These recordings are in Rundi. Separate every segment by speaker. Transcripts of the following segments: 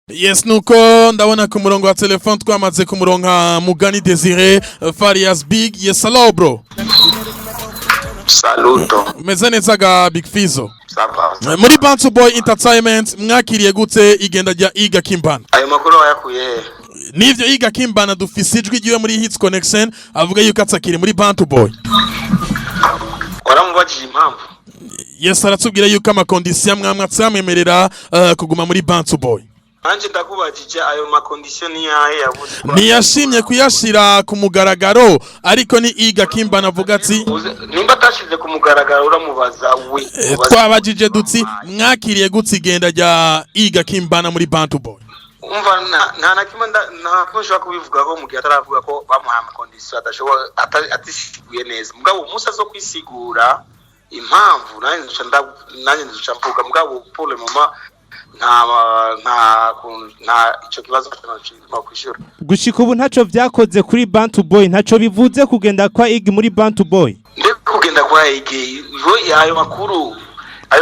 Speaker 1: Yes, nuko ndabona ku murongo wa telefone twamaze kumuronka Mugani Desire, Farias Big. Yes, hello bro.
Speaker 2: Saluto.
Speaker 1: Umeze neza ga Big Fizzo?
Speaker 2: Ça va.
Speaker 1: Muri Bantu Boy Entertainment mwakiriye gute igenda rya Iga Kimbana?
Speaker 2: Ayo makuru wayakuye he?
Speaker 1: Nivyo, Iga Kimbana dufise ijwi ryiwe muri Hits Connection avuga yuko atsakiri muri Bantu Boy.
Speaker 2: Waramubajije impamvu?
Speaker 1: Yes, aratubwira yuko ama conditions mwamwe atsamwemerera kuguma muri Bantu Boy.
Speaker 2: Nanje ndakubajije, ayo ma conditions ni yahe yavuze?
Speaker 1: Ntiyashimye kuyashira ku mugaragaro, ariko ni Iga Kimbana avuga ati
Speaker 2: Nimba atashize ku mugaragaro, uramubaza we.
Speaker 1: Twabajije dutsi mwakiriye gutse igenda rya Iga Kimbana muri Bantu Boy?
Speaker 2: Umva, nta na kimwe nta kimwe nshobora kubivugaho mu gihe ataravuga ko bamuhaye ama conditions adashobora atisiguye neza. Mugabo umunsi azo kwisigura impamvu, nanjye nzoca mvuga. Mugabo pour le moment nta ico kibazo no kwishura.
Speaker 3: Gushika ubu ntaco vyakoze kuri Bantu Boy, ntaco bivuze kugenda kwa Ig muri Bantu Boy?
Speaker 2: Ndetse kugenda kwa Ige we, ayo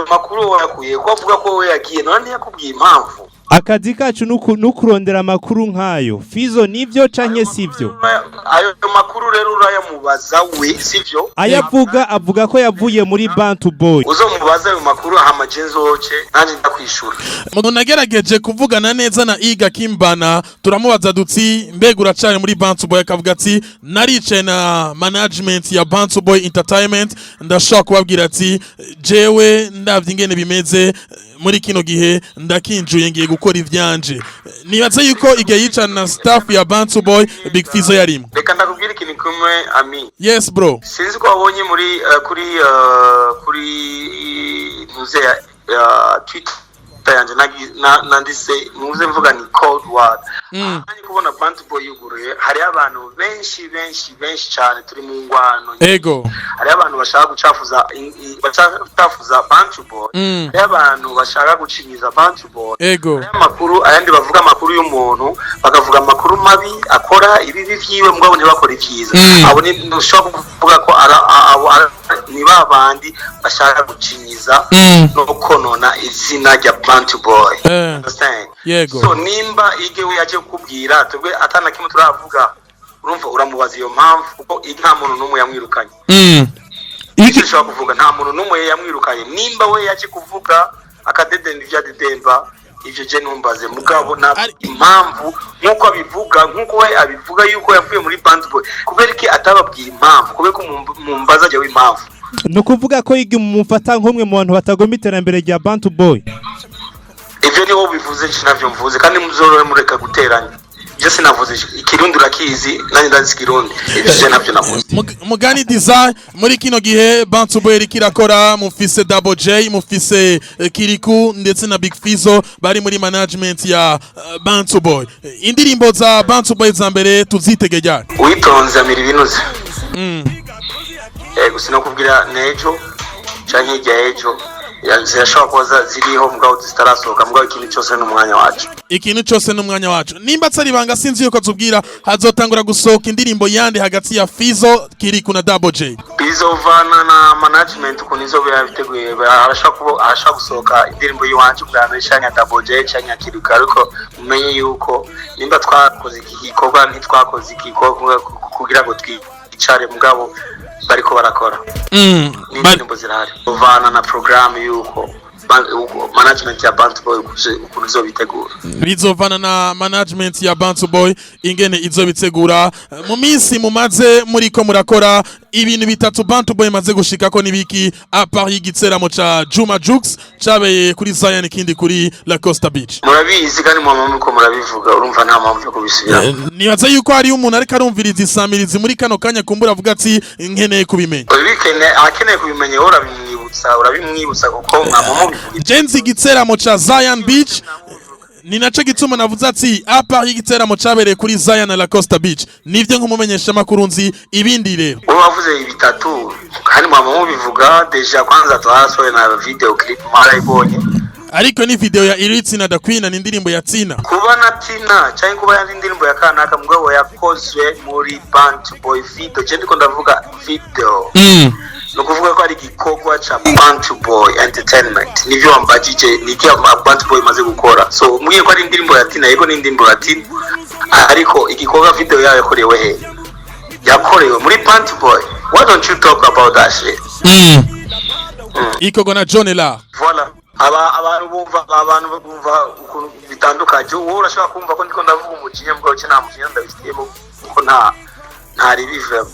Speaker 2: makuru wayakuye ko avuga ko we yagiye? None ntiyakubwiye impamvu?
Speaker 3: Akazi kacu nukurondera amakuru nk'ayo. Fizo, nivyo canke sivyo?
Speaker 2: Ayo makuru rero urayamubaza we, sivyo?
Speaker 3: Ayavuga, avuga ko yavuye muri Bantu Boy.
Speaker 2: Uzomubaza ayo makuru, hama je nzoce nanjye ndakwishura.
Speaker 1: Umuntu nagerageje kuvugana neza na Iga Kimbana, turamubaza dutsi mbega uracari muri Bantu Boy? Akavuga ati naricaye na management ya Bantu Boy Entertainment, ndashobora kubabwira ati jewe ndavye ingene bimeze muri kino gihe, ndakinjuye, ngiye gukora ivyanje. Nibaza yuko igihe yicana na staff ya Bantu Boy, Big Fizzo yarimo.
Speaker 2: Reka ndakubwira ikintu kimwe, ami.
Speaker 1: Yes bro.
Speaker 2: Sinzi ko wabonye muri kuri ntuze ya Twitter yanje nanditse muze mvuga ni cold war. Nanjye kubona Bantu Boy yuguruye, hariho abantu benshi benshi benshi cyane turi mu ngwano. Hariho abantu bashaka gucafuza bashaka gucafuza Bantu Boy. Hariho abantu bashaka gucinyiza Bantu Boy. Hariho amakuru ayandi bavuga, amakuru y'umuntu, bakavuga amakuru mabi, akora ibibi vyiwe, mugabo ntibakora ivyiza. Abo ni ntushobora kuvuga ko abo ni ba bandi bashaka gucinyiza no konona izina rya Bantu Boy. Understand?
Speaker 1: Yego.
Speaker 2: So nimba Ige we yaje kukubwira, twebwe atana kimwe turavuga, urumva uramubaza iyo mpamvu, kuko Ige nta muntu n'umwe yamwirukanye. Icyo ushobora kuvuga, nta muntu n'umwe yamwirukanye. Nimba we yaje kuvuga akadedemba ibyo adedemba, ivyo je ntumbaze. Mugabo nta impamvu nk'uko abivuga, nk'uko we abivuga yuko yavuye muri Bantu Boy, kubera iki atababwiye impamvu? Kubera ko mumbaza jewe impamvu?
Speaker 3: Ni ukuvuga ko Ig mumufata nk'umwe mu bantu batagomba iterambere rya Bantu Boy?
Speaker 2: Ivyo ni wowe bivuze, nje navyo mvuze. Kandi muzorore mureka guteranya. Je sinavuze ikirundi, urakizi, nanjye ndazi ikirundi. Ivyo je navyo navuze.
Speaker 1: Mugani Design, muri kino gihe Bantu Boy iriko irakora, mufise Double J, mufise Kiriku ndetse na Big Fizzo bari muri management ya Bantu Boy. Indirimbo za Bantu Boy za mbere tuzitege ryari?
Speaker 2: Witonze amira ibinuze. Gusa no kubwira nejo canke hirya y'ejo zirashobora kuba ziriho, mugabo zitarasohoka. Mugabo ikintu cyose n'umwanya wacu.
Speaker 1: Ikintu cyose n'umwanya wacu. Nimba atari ibanga, sinzi yuko tubwira hazotangura gusohoka indirimbo yandi hagati ya Fizzo, Kiriku na Double J?
Speaker 2: Bizovana na management ukuntu izoba yabiteguye. Harashobora gusohoka indirimbo y'iwanje bwa mbere, canke ya Double J, canke ya Kiriku. Ariko mumenye yuko nimba twakoze iki gikorwa, ntitwakoze iki gikorwa kugira ngo twicare, mugabo bariko barakora. N'indirimbo zirahari. Uvana na programme yuko management ya Bantu Boy ukuntu izobitegura.
Speaker 1: Bizovana na management ya Bantu Boy ingene izobitegura. Mu minsi mumaze muriko murakora, ibintu bitatu Bantu Boy maze gushikako nibiki, à part y'igiteramo ca Juma Jux cabeye kuri Zion, ikindi kuri La Costa Beach?
Speaker 2: Murabizi kandi mwama muriko murabivuga, urumva nta mpamvu yo kubisubiramo.
Speaker 1: Nibaza yuko hariyo umuntu ariko arumviriza isamirizi muri kano kanya, kumbura avuga ati nkeneye kubimenya.
Speaker 2: Ubikene akeneye kubimenya, wowe urabimwibutsa kuko mwama mubivuga.
Speaker 1: Jenzi igiteramo ca Zion Beach, ni naco gituma navuze ati à part y'igiteramo cabereye kuri Zion na La Costa Beach, nivyo nk'umumenyesha makuru nzi. Ibindi rero?
Speaker 2: Wowe wavuze bitatu kandi mwama mubivuga déjà. Kwanza twarasohoye na video clip, mwarayibonye.
Speaker 1: Ariko ni video ya Iritsina da Queen, ni indirimbo ya Tina.
Speaker 2: Kuba na Tina cyangwa kuba yandi indirimbo ya kanaka, mugabo yakozwe muri Bantu Boy video. Je ndiko ndavuga video. Ni ukuvuga ko ari igikorwa. Igikorwa ca Bantu Boy Entertainment nivyo wambajije, nivyo Bantu Boy imaze gukora. So mbwiye ko ari indirimbo ya Tina, yego, ni indirimbo ya Tina, ariko igikorwa, video yayo yakorewe he? Yakorewe muri Bantu Boy. Why don't you talk about that shit?
Speaker 1: Ikorwa na John La.
Speaker 2: Voilà, aba abantu bumva ukuntu bitandukanye. Wowe urashobora kumva ko ndiko ndavuga umujinya, mugabo cyo nta mujinya ndabifitiyemo, kuko nta ribi vraiment.